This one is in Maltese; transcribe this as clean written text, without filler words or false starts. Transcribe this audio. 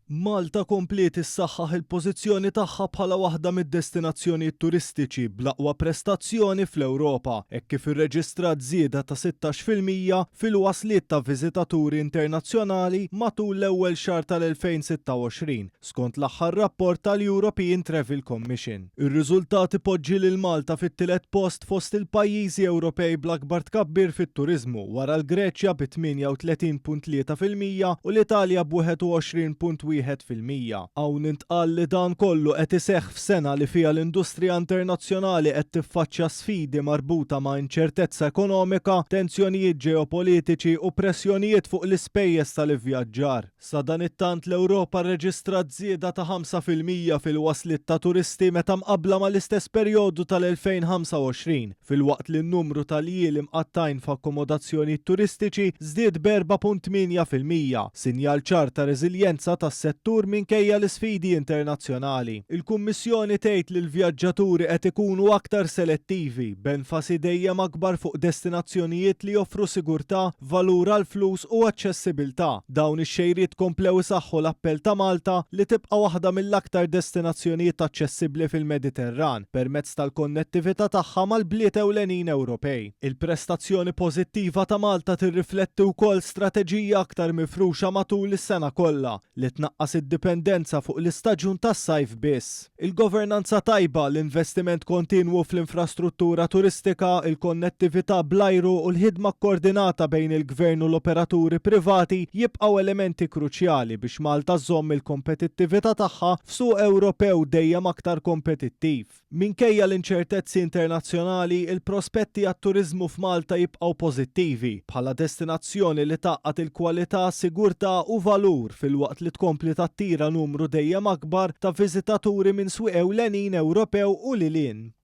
Malta kompliet issaħħaħ il-pożizzjoni tagħha bħala waħda mid-destinazzjonijiet turistiċi bl-aqwa prestazzjoni fl-Ewropa, hekk kif irreġistrat żieda ta' 16% fil-wasliet ta' viżitaturi internazzjonali matul l-ewwel xahar tal-2026, skont l-aħħar rapport tal-European Travel Commission. Ir-riżultat ipoġġi lil Malta fit-tielet post fost il-pajjiżi Ewropej bl-akbar tkabbir fit-turiżmu, wara l-Greċja bi 38.3% u l-Italja b'21.1%. Hawn intqal li dan kollu qed iseħħ f'sena li fiha l-industrija internazzjonali qed tiffaċċja sfidi marbuta ma' inċertezza ekonomika, tensjonijiet ġeopolitiċi u pressjonijiet fuq l-ispejjeż tal-ivvjaġġar. Sadanittant l-Ewropa rreġistrat żieda ta' 5% fil-wasliet ta' turisti meta mqabbla mal-istess perjodu tal-2025, filwaqt li n-numru ta' ljieli mqattgħin f'akkomodazzjonijiet turistiċi żdied b'4.8%, sinjal ċar ta' reżiljenza tas-settur minkejja l-isfidi internazzjonali. Il-Kummissjoni tgħid li l-vjaġġaturi qed ikunu aktar selettivi, b'enfasi dejjem akbar fuq destinazzjonijiet li joffru sigurtà, valur għall-flus u aċċessibilità. Dawn ix-xejriet komplew isaħħu l-appell ta' Malta li tibqa' waħda mill-aktar destinazzjonijiet aċċessibbli fil-Mediterran permezz tal-konnettività tagħha mal-bliet ewlenin Ewropej. Il-prestazzjoni pożittiva ta' Malta tirrifletti wkoll strateġija aktar mifruxa matul is-sena kollha li tnaqqas id-dipendenza fuq l-istaġun tas-sajf biss. Il-governanza tajba, l-investiment kontinwu fl-infrastruttura turistika, il-konnettività bl-ajru u l-ħidma kkoordinata bejn il-Gvern u l-operaturi privati jibqgħu elementi kruċjali biex Malta żżomm il-kompetittività tagħha f'suq Ewropew dejjem aktar kompetittiv. Minkejja l-inċertezzi internazzjonali, il-prospetti għat-turiżmu f'Malta jibqgħu pożittivi, bħala destinazzjoni li tgħaqqad il-kwalità, sigurtà u valur filwaqt li tkompli tattira numru dejjem akbar ta' viżitaturi minn swieq ewlenin Ewropew u lil hinn.